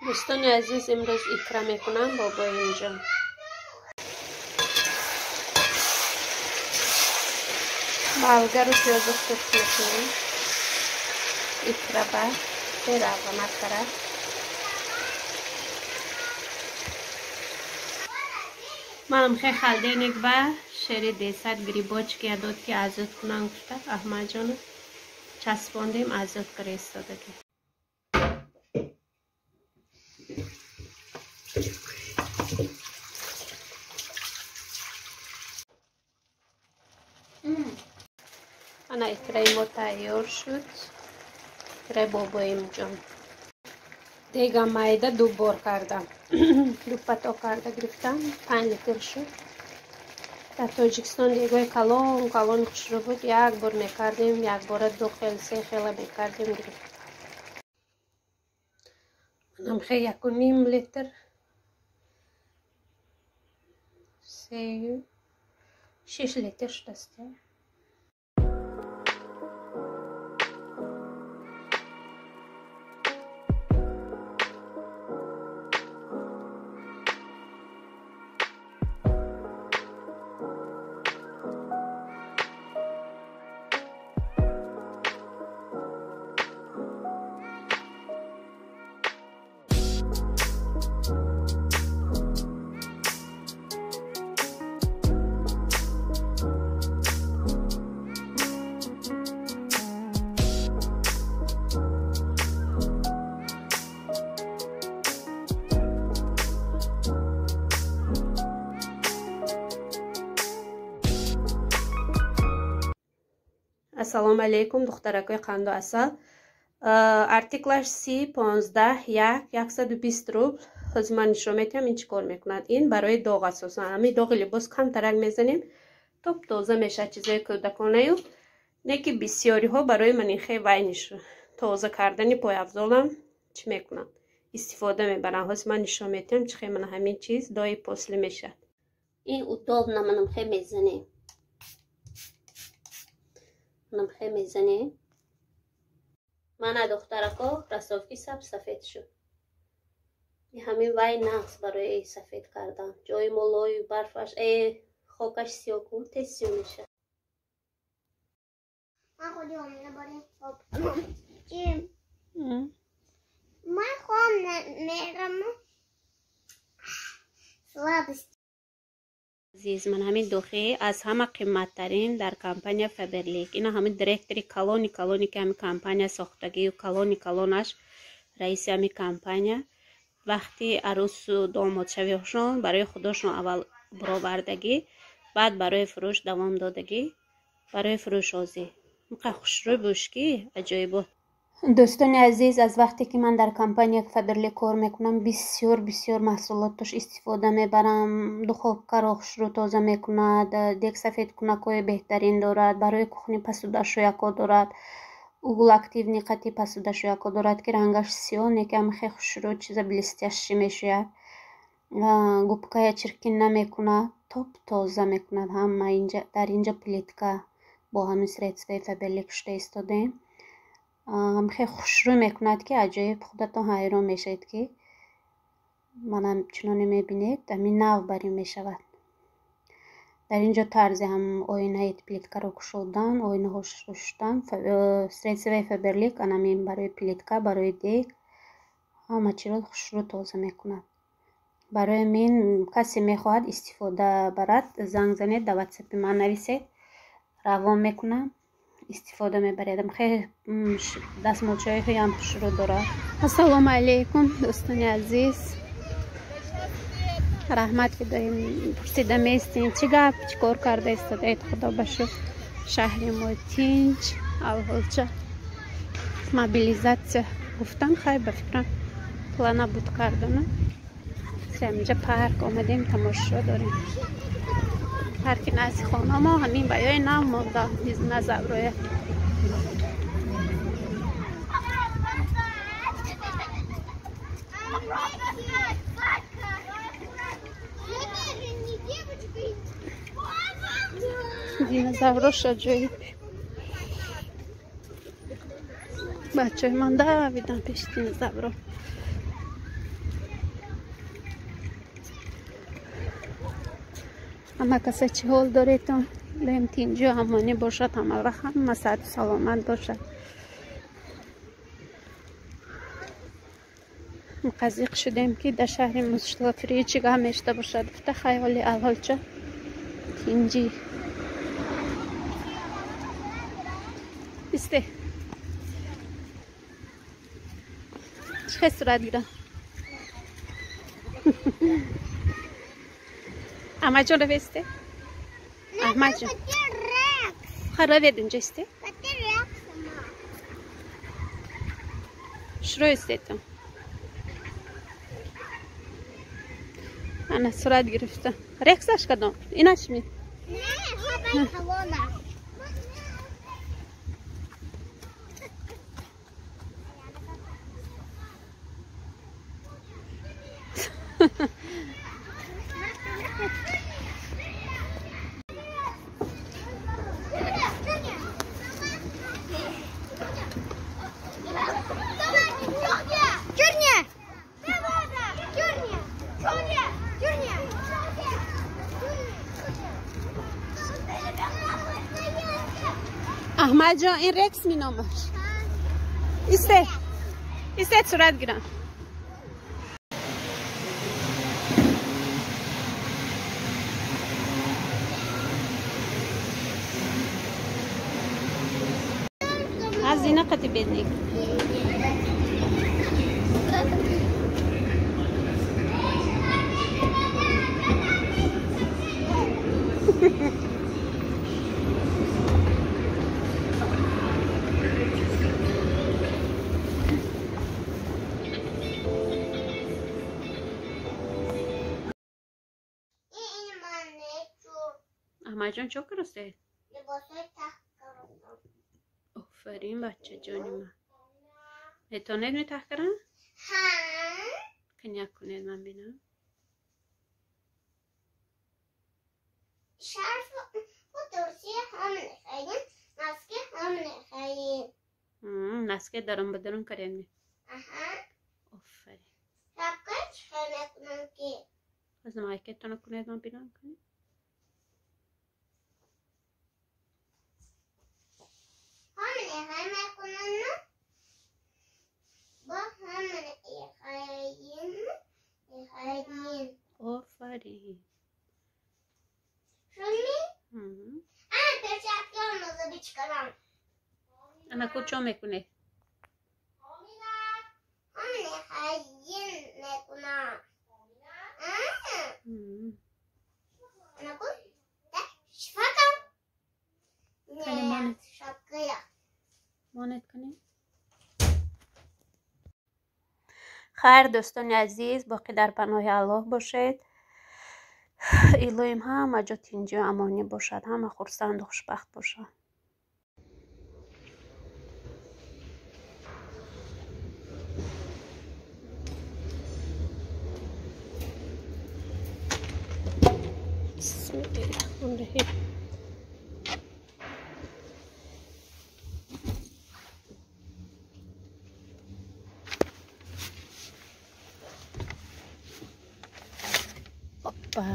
Дӯстони азиз, имрӯз икра мекунам бобоимҷон. Болгару пиёзу хурд мекунем. Икра ба берава макара. Манам хе холодильник ба шери десад грибочки ядод ки азод кунам гуфта Аҳмадҷону часпондем азод кара истодаги. Ана икраи мо тайёр шуд. Икраи бобоимҷон. Дега майда ду бор кардам. Ду пато карда гирифтам. 5 литр шуд. Дар Тоҷикистон дегои калон калон хушрӯ буд. Як бор мекардем, як бора ду хел, се хела мекардем гирифт. Манам хе 1.5 литр. 6 литр шудаст. Ассалому алейкум, духтаракои қанду асал. Артиклаш Си 15 1 120 рубл. Ҳозир ман нишон медиҳам ин чӣ кор мекунад. Ин барои доғ асосан. Ҳамин доғи либос камтарак мезанем, топ тоза мешавад чизои кӯдаконаю. Не ки бисёриҳо барои манихе вай тоза кардани пойафзолам чӣ мекунанд? Истифода мебаранд. Ҳозир ман нишон медиҳам чӣ хел мана ҳамин чиз дои после мешавад. Ин удобно манамхе мезанем. Намхе мезанем. Мана духтарако кроссовки саб сафед шуд. Ҳамин вай нақс барои сафед кардан. Ҷои мо лою барфаш, хокаш сиёҳ кун, тез сиёҳ мешавад. Ман хом мерам. Сладость. Азиз, ман ҳамин духи аз ҳама қиматтарин дар компания Фаберлик. Ина ҳамин директори калони калони ки ҳамин компания сохтагию калони калонаш раиси ҳамин компания вақти арӯсу домодшавиҳошон барои худошон аввал баровардагӣ, баъд барои фурӯш давом додагӣ, барои фурӯш озӣ. Инқадр хушрӯй буш ки аҷоибот. Дӯстони азиз, аз вақте ки ман дар компания Фаберлик кор мекунам, бисёр бисёр маҳсулоташ истифода мебарам. Духовкаро хушрӯ тоза мекунад, дег сафедкунакҳои беҳтарин дорад, барои кухни пасудашӯяко дорад, угол активный қати пасудашӯяко дорад, ки рангаш сиёҳ, не ки ҳам хеле хушрӯ чиза блестящий мешояд. Губкая чиркин намекунад, топ тоза мекунад. Ҳама инҷа дар инҷа плитка бо ҳамин средствои Фаберлик шуда истодаем. Хеле хушрӯй мекунад ки аҷоиб, худатон ҳайрон мешавед ки манам чуноне мебинед, ҳамин нав бар ин мешавад. Дар ин ҷо тарзи ҳам оинаи плиткаро кушодан, оинаҳо шуштан, средствои Фаберлик анамин барои плитка, барои дег ҳама чиро хушрӯ тоза мекунад. Барои мин касе мехоҳад истифода барад, занг занед, дар ватсапи ман нависед, равон мекунам. Истифода мебаред. Хеле дастмолчаҳоям хушрӯ дорад. Ассалому алейкум, дӯстони азиз. Раҳмат ки доим пурсида местин. Чӣ гап, чӣ кор карда истодаед? Худо ба шукр, шаҳри мо тинч, алҳолча мобилизатсия гуфтан, хай ба фикрам плана буд кардана. Ҳаминҷа парк омадем, тамошо дорем. Парки назди хона мо ҳамин ба ёи нав монда назарроя. Динозаврош аҷоиб. Бачаҳои ман давидан пеши динозавро. Ҳама каса чӣ ҳол доретон? Илоҳим тинҷу амонӣ бошад, ҳама вақт ҳама саҳату саломат бошад. Муқазиқ шудем ки дар шаҳри мусофирӣ чӣ гап мешуда бошад. Гуфта хаёли алҳолча тинҷӣ. Исте. Чӣ хел сурат гирам? Аҳмадҷон равесте? Аҳмадҷон. Ха равед инҷа исте? Шуро истетон. Ана сурат гирифта. Рексаш кадом? Инаш ми? Не, колона. Аҳмадҷон, ин рекс миномаш. Исте. Исте сурат гирам. Аз ина қати бедник. Аҳмадҷон чо карасте? Офарин бачаҷони ман. Метавонед метаҳ кардан? Каняк кунед ман бинам. Наске дарун ба дарун карем. Офарин. Аз майкетона кунед ман бинам кунед. Офарин. Ана ку чо мекунед? Монед кунед. Хайр дӯстони азиз, боқӣ дар паноҳи Аллоҳ бошед. Илоҳим ҳама ҷо тинҷу амонӣ бошад, ҳама хурсанду хушбахт бошад. Бисмиллаҳир-раҳмонир-раҳим. Опа.